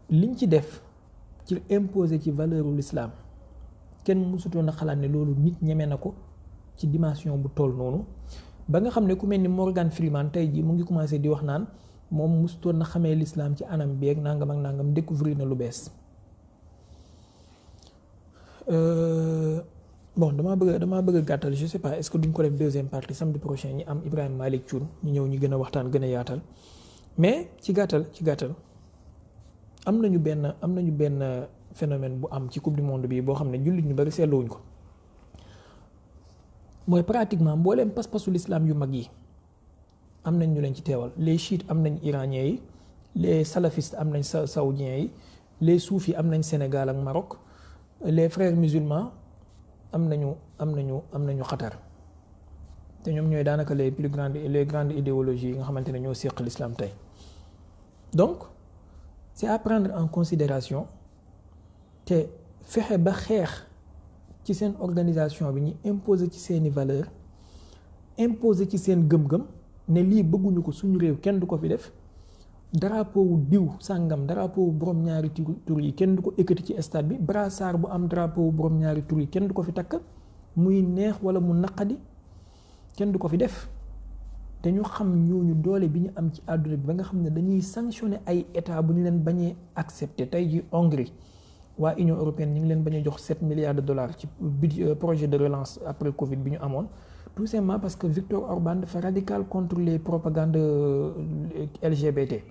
liñ ci def ci imposer ci valeur u l'islam kenn mësutoon a xalaat ne loolu nit ñeme na ko ci dimension bu toll noonu ba nga xam ne ku mel ni Morgan Freeman tey jii mu ngi commencé di wax naan moom mësutoon na xamee l'islam ci anam bi ak nangam découvrir na lu bees. Bon damaa bëgg a gàttal je sais pas est-ce que duñ ko def deuxième partie samedi prochain ñi am Ibrahima Malick Thioune ñu ñëw ñu gën a waxtaan gën a yaatal mais ci gàttal am nañu benn phénomène bu am ci coupe du monde bi boo xam ne jullit ñu bari seetluwuñ ko mooy pratiquement mbooleem pas-pasu l'islam yu mag yi am nañ ñu leen ci teewal les chiites am nañ iraniens yi les salafistes am nañ saoudiens yi les soufis am nañ Sénégal ak Maroc les frères musulmans am nañu Qatar te ñoom ñooy daanaka les grandes idéologies yi nga xamante ne ñoo séq l'islam tey donc c'est à prendre en considération te fexe ba xeex ci seen organisation bi ñu imposer ci seeni valeur imposer ci seen gëm-gëm ne lii bëgguñu ko suñu réew kenn du ko fi def drapeau wu diw sàngam drapeau wu borom ñaari tur yi kenn du ko ekkati ci stade bi brassard bu am drapeau wu borom ñaari tur yi kenn du ko fi takk muy neex wala mu naqadi kenn du ko fi def te ñu xam ñooñu doole bi ñu am ci àdduna bi ba nga xam ne dañuy sanctionner ay état bu ñu leen bañee accepter tey ji Hongrie waa Union européenne ñu ngi leen bañ a jox 7 milliards de dollars ci projet de relance après Covid bi ñu amoon tout simplement parce que Viktor Orban dafa radical contre les propagandes LGBT.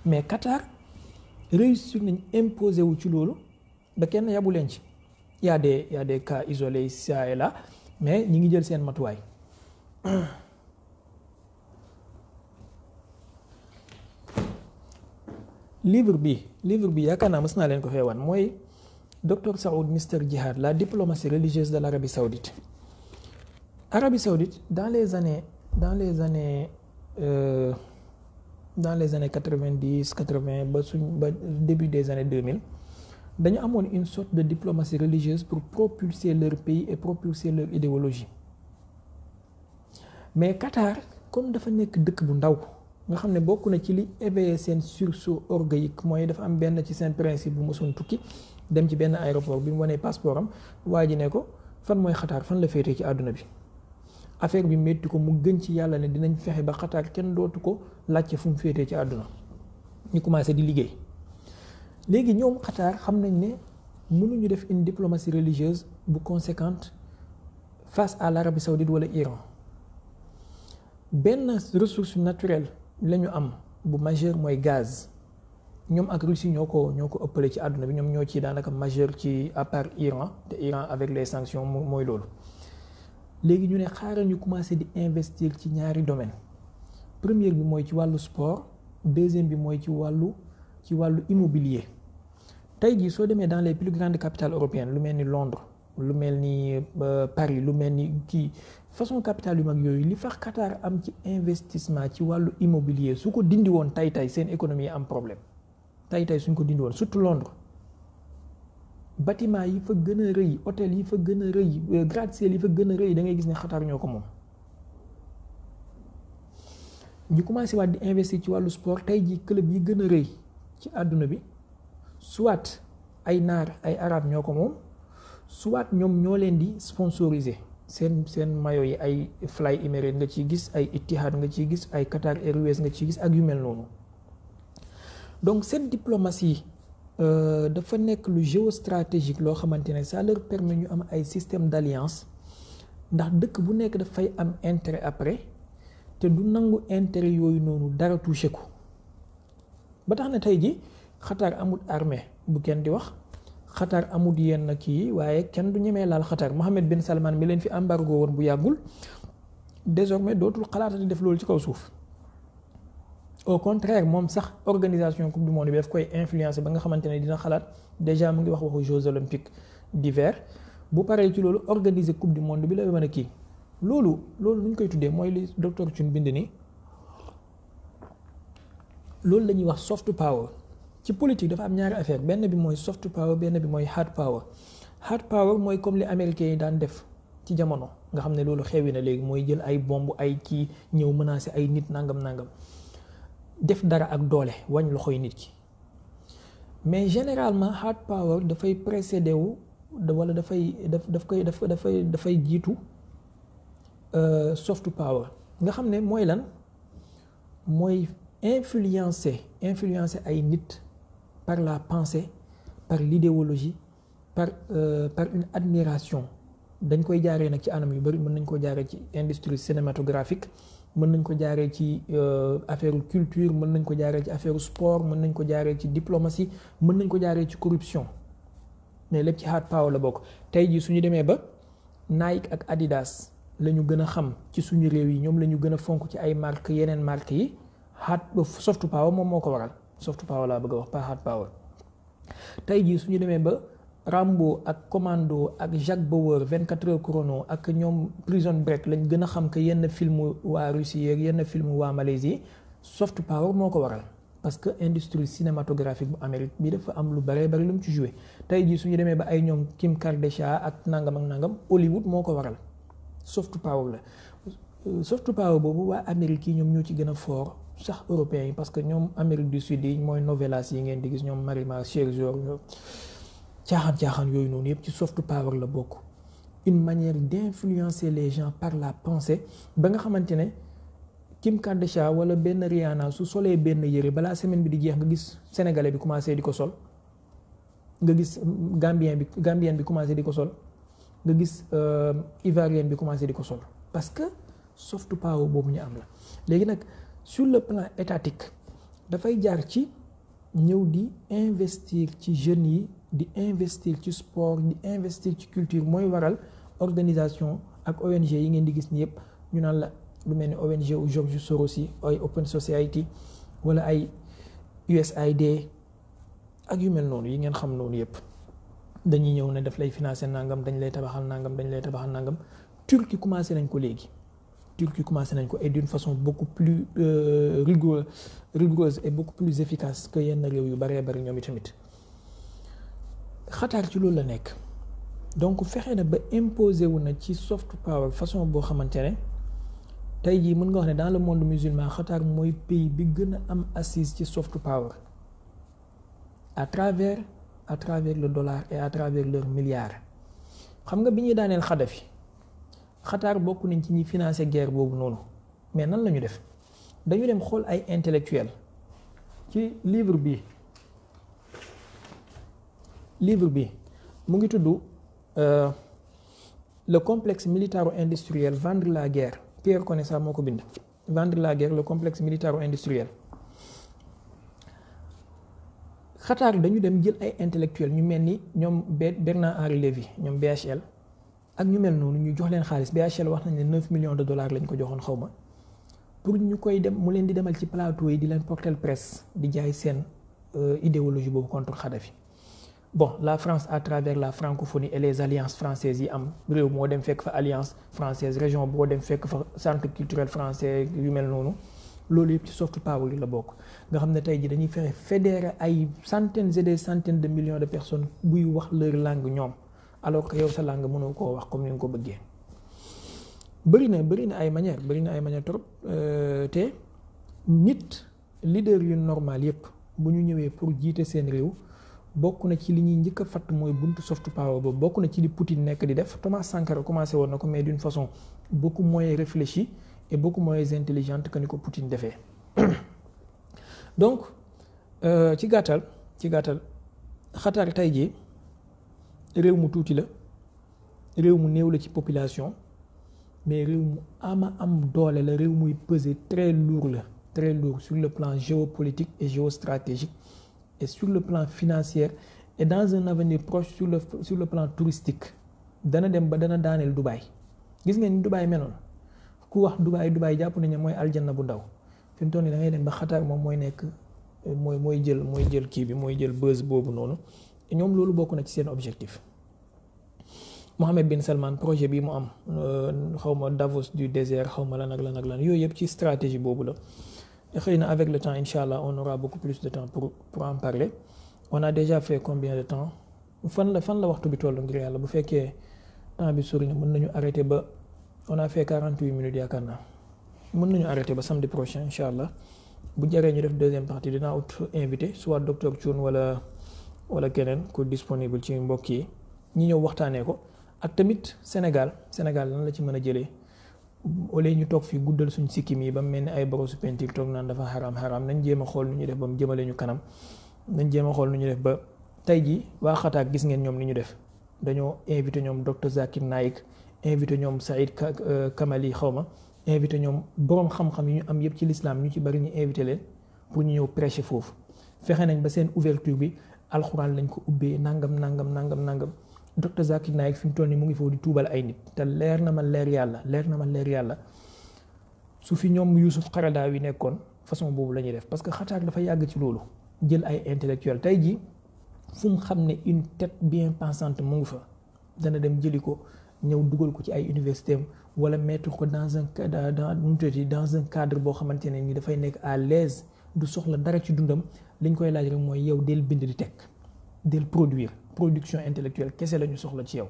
Mais Qatar réussir nañ imposer wu ci loolu ba kenn yabu leen ci y a des cas isolés ça et là mais ñi ngi jël seen matuwaay livre bi yaakaar naa mës naa leen ko xeewaan mooy Dr Saoud Mister Jihad la diplomatie religieuse de l'Arabie Saoudite. Arabie Saoudite dans les années 90 80 ba début des années 2000 dañu amoon une sorte de diplomatie religieuse pour propulser leur pays et propulser leur idéologie mais Qatar comme dafa nekk dëkk bu ndaw nga xam ne bokk na ci li éveillé seen sursaut orgueillique mooy dafa am benn ci seen principe bu mosoon tukki dem ci benn aéroport bi mu wanee passeport am waa ji ne ko fan mooy Qatar fan la féetee ci àdduna bi affaire bi métti ko mu gën ci yàlla ne dinañ fexe ba Qatar kenn dootu ko laajte fu mu féetee ci àdduna ñu commencé di liggéey léegi ñoom Qatar xam nañ ne mënuñu def une diplomatie religieuse bu conséquente face à l'Arabie Saoudite wala Iran benn ressource naturelle la ñu am bu majeur mooy gaz ñoom ak Russie ñoo ko ëppale ci àdduna bi ñoom ñoo ci daanaka majeur ci à part Iran te Iran avec les sanctions mooy loolu léegi ñu ne xaaral ñu commencé di investir ci ñaari domaine première bi mooy ci wàllu sport, deuxième bi mooy ci wàllu immobilier. tey jii soo demee dans les plus grandes capitales européennes lu mel ni Londres, lu mel ni Paris, lu mel ni façon capitale yu mag yooyu li fax Qatar am ci investissement ci wàllu immobilier su ko dindi woon tey seen économie am problème tey suñ ko dindi woon surtout Londres. bâtiment yi fa gën a rëy, hôtel yi fa gën a rëy, gratte-ciel yi fa gën a rëy da ngay gis ne Qatar ñoo ko moom. ñu commencé waat di investir ci wàllu sport tey jii club yi gën a rëy ci àdduna bi soit ay naar ay arab ñoo ko moom soit ñoom ñoo leen di sponsoriser seen maillot yi ay Fly Emirates nga ciy gis, ay Etihad nga ciy gis, ay Qatar Airways nga ciy gis ak yu mel noonu. donc cette diplomatie dafa nekk lu géostratégique loo xamante ne ça leur permet ñu am ay système d'alliance ndax dëkk bu nekk dafay am intérêt après te du nangu intérêt yooyu noonu dara touché ko ba tax na tey ji Qatar amul armée bu kenn di wax, Qatar amul yenn kii waaye kenn du ñemee laal Qatar. Mohammed bin Salman mi leen fi embargo woon bu yàggul désormais dootul xalaatati def loolu ci kaw suuf. au contraire moom sax organisation coupe du monde bi daf koy influencer ba nga xamante ne dina xalaat déjà mu ngi wax waxu Jeux olympiques d'hiver bu paree ci loolu organiser coupe du monde bi la mën a kii. loolu nu ñu koy tuddee mooy li docteur Thioune bind ni loolu la ñuy wax soft power. ci politique dafa am ñaari affaire, benn bi mooy soft power, benn bi mooy hard power. hard power mooy comme li américains yi daan def ci jamono nga xam ne loolu xewi na léegi mooy jël ay bomb ay kii ñëw menacer ay nit nangam def dara ak doole wañ loxoy nit ki. mais généralement hard power dafay précédé wu wala dafay jiitu soft power nga xam ne mooy lan mooy influencer ay nit par la pensée, par l'idéologie, par une admiration. dañ koy jaaree nag ci anam yu bari, mën nañ ko jaaree ci industrie cinématographique, mën nañ ko jaaree ci affaire culture, mën nañ ko jaaree ci affaire sport, mën nañ ko jaaree ci diplomatie, mën nañ ko jaaree ci corruption. mais lépp ci hard power la bokk. tey jii suñu demee ba Nike ak Adidas la ñu gën a xam ci suñu réew yi, ñoom la ñu gën a fonk ci ay marques yeneen marques yi, soft power moom moo ko waral. soft power laa bëgg a wax pas hard power. tey jii suñu demee ba Rambo ak Commando ak Jacques Bauer 24 heures chrono ak ñoom Prison Break lañ gën a xam que yenn film waa Russie ak yenn film waa Malaisie, soft power moo ko waral. parce que industrie cinématographique bu Amérique bi dafa am lu bare bari lu mu ci joué. tey jii suñu demee ba ay ñoom Kim Kardashian ak nangam Hollywood moo ko waral. soft power la. soft power boobu waa Amérique yi ñoom ñoo ci gën a fort sax européens yi, parce que ñoom Amérique du Sud yi mooy novelas yi ngeen di gis ñoom Marima Scherzer caaxaan yooyu noonu yëpp ci soft power la bokk. une manière d'influencer les gens par la pensée ba nga xamante ne Kim Kardashian wala benn Rihanna su solee benn yëre balaa semaine bi di jeex nga gis sénégalais bi commencé di ko sol, nga gis gambien bi commencé di ko sol, nga gis ivoirien bi commencé di ko sol, parce que soft power boobu ñu am la. léegi nag sur le plan étatique dafay jaar ci ñëw di investir ci jeunes yi, di investir ci sport, di investir ci culture. mooy waral organisation ak ONG yi ngeen di gis ni yëpp ñu naan la lu mel ni ONG ou George Soros yi, ay Open Society wala ay USAID ak yu mel noonu yi ngeen xam noonu yëpp dañuy ñëw ne daf lay financer nangam, dañ lay tabaxal nangam. Turquie commencé nañ ko léegi. Et d'une façon beaucoup plus rigoureuse et beaucoup plus efficace que yenn réew yu baree bari ñoom itamit. Qatar ci loolu la nekk. donc fexe na ba imposer wu na ci soft power façon boo xamante ne tey jii mën nga wax ne dans le monde musulman Qatar mooy pays bi gën a am assise ci soft power à travers le dollar et à travers leurs milliards. xam nga bi ñuy daaneel Kadhafi Qatar bokk nañ ci ñi financer guerre boobu noonu, mais nan la ñu def dañu dem xool ay intellectuels ci livre bi mu ngi tudd le complexe militaro-industriel vendre la guerre. Pierre Conessa moo ko bind. vendre la guerre, le complexe militaro-industriel. Qatar dañu dem jël ay intellectuels ñu mel ni ñoom Bernard-Henri Lévy, ñoom BHL ak ñu mel noonu ñu jox leen xaalis. BHL wax nañ ne $9 millions lañ ko joxoon xaw ma pour ñu koy dem mu leen di demal ci plateau yi di leen porter presse di jaay seen idéologie boobu contre Kadhafi. Bon, la France à travers la francophonie et les alliances françaises yi am réew moo dem fekk fa alliance française région boo dem fekk fa centre culturel français yu mel noonu loolu yëpp ci soft power yi la bokk nga xam ne tey ji dañuy fexe fédérer ay centaines et des centaines de millions de personnes buy wax leur langue ñoom alors que yow sa langue mënoo koo wax comme ni nga ko bëggee. bëri na ay manière trop te nit leader yu normal yëpp bu ñu ñëwee pour jiite seen réew bokk na ci li ñuy njëkk a fatt mooy buntu soft power boobu bokk na ci li Poutine nekk di def. Thomas Sankara commencé woon na ko mais d'une façon beaucoup moins réfléchie et beaucoup moins intelligente que ni ko Poutine defee donc ci gàttal Qatar tey jii réew mu tuuti la réew mu néew la ci population mais réew mu am doole la réew muy peser très lourd sur le plan géopolitique et géostratégique et sur le plan financier et dans un avenir proche sur le plan touristique dana dem ba dana daaneel Dubaï gis ngeen ni Dubaï meloon ku wax Dubaï jàpp nañu mooy aljanna bu ndaw fi mu toll nii da ngay dem ba Qatar moom mooy nekk mooy jël kii bi mooy jël buzz boobu noonu ñoom loolu bokk na ci seen objectif. Mohammed bin Salman projet bi mu am xawma Davos du désert xawma lan ak lan yooyu yëpp ci stratégie boobu la. xëy na avec le temps inchallah on aura beaucoup plus de temps pour en parler. On a déjà fait combien de temps fan la waxtu bi toll ngir yàlla bu fekkee temps bi sori na mën nañu arrêter ba on a fait 48 minutes yaakaar naa mën nañu arrêter ba samedi prochain inchallah bu jaree ñu def deuxième partie dinaa ut invité soit docteur Thioune wala keneen ku disponible ci mbokk yi ñi ñëw waxtaanee ko ak tamit Sénégal lan la ci mën a jëlee au lieu ñu toog fii guddal suñ sikkim yi ba mu mel ni ay borosu peinture toog naan dafa xaraam nañ jéem a xool nu ñu def ba mu jëmale ñu kanam nañ jéem a xool nu ñu def ba tey jii waa Qatar gis ngeen ñoom ni ñu def dañoo invité ñoom docteur Zakir Naik invité ñoom Saïd Kamali xawma invité ñoom boroom xam-xam yi ñu am yëpp ci l'islam ñu ci bari ñu invité leen pour ñu ñëw prêcher foofu fexe nañ ba seen ouverture bi alxuraan lañ ko ubbee nangam docteur Zakir Naik fi mu toll nii mu ngi foofu di tuubal ay nit te leer na ma leer yàlla su fi ñoom Youssouf Qaradawi nekkoon façon boobu la ñuy def parce que Qatar dafa yàgg ci loolu jël ay intellectuel tey jii fu mu xam ne une tête bien pensante mu ngi fa dana dem jëli ko ñëw dugal ko ci ay université am wala mettre ko dans un cadre boo xamante ne ni dafay nekk à l'aise du soxla dara ci dundam liñ koy laaj rek mooy yow del bind di teg del production intellectuelle kese la ñu soxla ci yow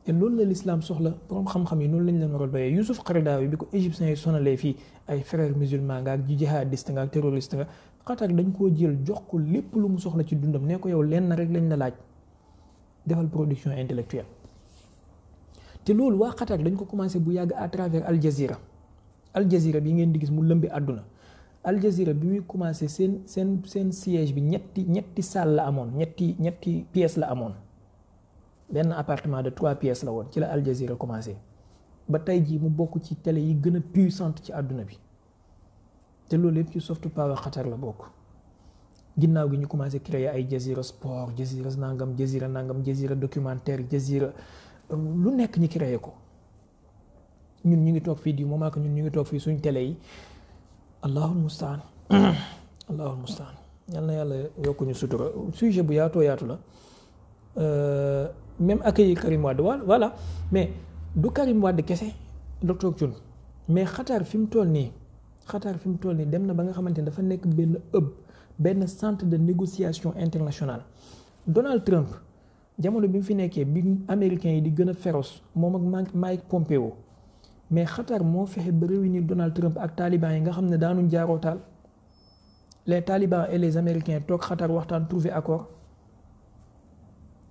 te loolu la l'islam soxla borom xam-xam yi noonu lañ leen war a doyee Youssouf Qaradawi bi ko égyptiens yi sonalee fii ay frères musulmans nga ak jihadiste nga ak terroriste nga Qatar dañ koo jël jox ko lépp lu mu soxla ci dundam ne ko yow lenn rek lañ la laaj defal production intellectuelle te loolu waa Qatar dañ ko commencé bu yàgg à travers Al Jazeera bi ngeen di gis mu lëmbi àdduna Al Jazeera bi muy commencé seen siège bi ñetti salle la amoon ñetti pièces la amoon benn appartement de 3 pièces la woon ci la Al Jazeera commencé ba tey jii mu bokk ci télé yi gën a puissante ci àdduna bi te loolu yëpp ci soft power Qatar la bokk ginnaaw gi ñu commencé créer ay Jazeera sport Jazeera nangam Jazeera documentaire Jazeera lu nekk ñu créer ko ñun ñu ngi toog fii du moment que ñun ñu ngi toog fii suñ télé yi allahul mustaan yal na yàlla yokkuñu sutura sujet bu yaatoo yaatu la même accueillir Karim Wade voilà mais du Karim Wade kese docteur Thioune mais Qatar fi mu toll nii dem na ba nga xamante ne dafa nekk benn centre de négociation internationale. Donald Trump jamono bi mu fi nekkee bi américains yi di gën a féroce moom ak Mike Pompeo mais Qatar moo fexe ba réunir Donald Trump ak talibans yi nga xam ne daanuñ jaaroo taal les talibans et les américains toog Qatar waxtaan trouver accord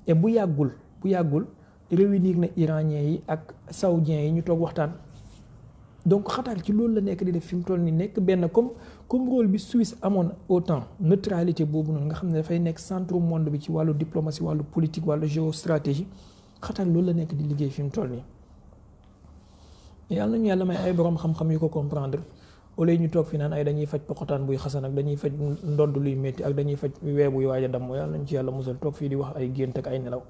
et bu yàggul réunir na iraniens yi ak saoudiens yi ñu toog waxtaan. donc Qatar ci loolu la nekk di def fi mu toll nii nekk benn comme rôle bi Suisse amoon autant neutralité boobu noonu nga xam ne dafay nekk centre monde bi ci wàllu diplomatie wàllu politique wàllu géostratégie Qatar loolu la nekk di liggéey fi mu toll nii. yàlla nañu yàlla may ay borom xam-xam yu ko comprendre au lieu ñu toog fi naan ay dañuy faj poqotaan buy xasan ak dañuy faj ndodd luy métti ak dañuy faj weebuy waaj a damm yàlla nañu ci yàlla musal toog fii di wax ay gént ak ay nelaw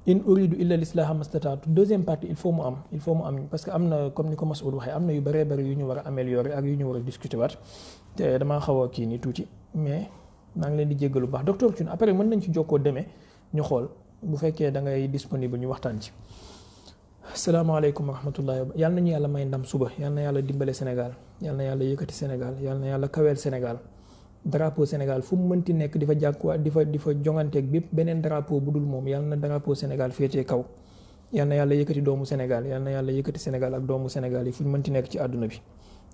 in uridu illa lislaha mastataatu deuxième partie il faut mu am parce que am na comme ni ko Mas'ud waxee am na yu bëree bëri yu ñu war a améliorer ak yu ñu war a discuter waat te damaa xaw a kii nii tuuti mais maa ngi leen di jéggalu bu baax docteur Thioune après mën nañ ci jokkoo demee ñu xool bu fekkee da ngay disponible ñu waxtaan ci. asalaamaaleykum wa rahmatullahi wa yal nañu yàlla may ndam suba yal na yàlla dimbale Sénégal yal na yàlla yëkkati Sénégal yal na yàlla kaweel Sénégal drapeau Sénégal fu mu mënti nekk di fa jàkkuwaat di fa jonganteeg bépp beneen drapeau bu dul moom yal na drapeau Sénégal féetee kaw yal na yàlla yëkkati doomu Sénégal yal na yàlla yëkkati Sénégal ak doomu Sénégal yi fu ñu mënti nekk ci àdduna bi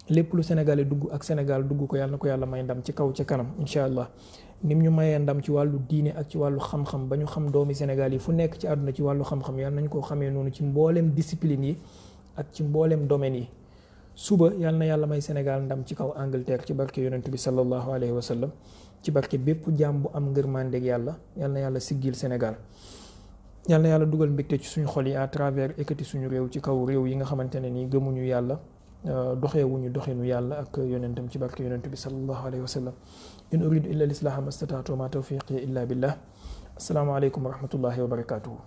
lépp lu Sénégal yi dugg ak Sénégal dugg ko yal na ko yàlla may ndam ci kaw ca kanam incha allah nim ñu mayee ndam ci wàllu diine ak ci wàllu xam-xam ba ñu xam doomi Sénégal yi fu nekk ci àdduna ci wàllu xam-xam yal nañ koo xamee noonu ci mbooleem discipline yi ak ci mbooleem domaine yi suba yal na yàlla may Sénégal ndam ci kaw Angleterre ci barke yonent bi sallallahu alayhi wa sallam ci barke bépp jaam bu am ngërmandeeg yàlla yal na yàlla siggil Sénégal yal na yàlla dugal mbégte ci suñu xol yi à travers ekkati suñu réew ci kaw réew yi nga xamante ne nii gëmuñu yàlla doxeewuñu doxinu yàlla ak yonentam ci barke yonent bi sallallahu alayhi wa sallam in uridu illa lislaha mastataatu ma tawfiqi illa billah assalaamu aleykum wa rahmatullahi wa barakatuhu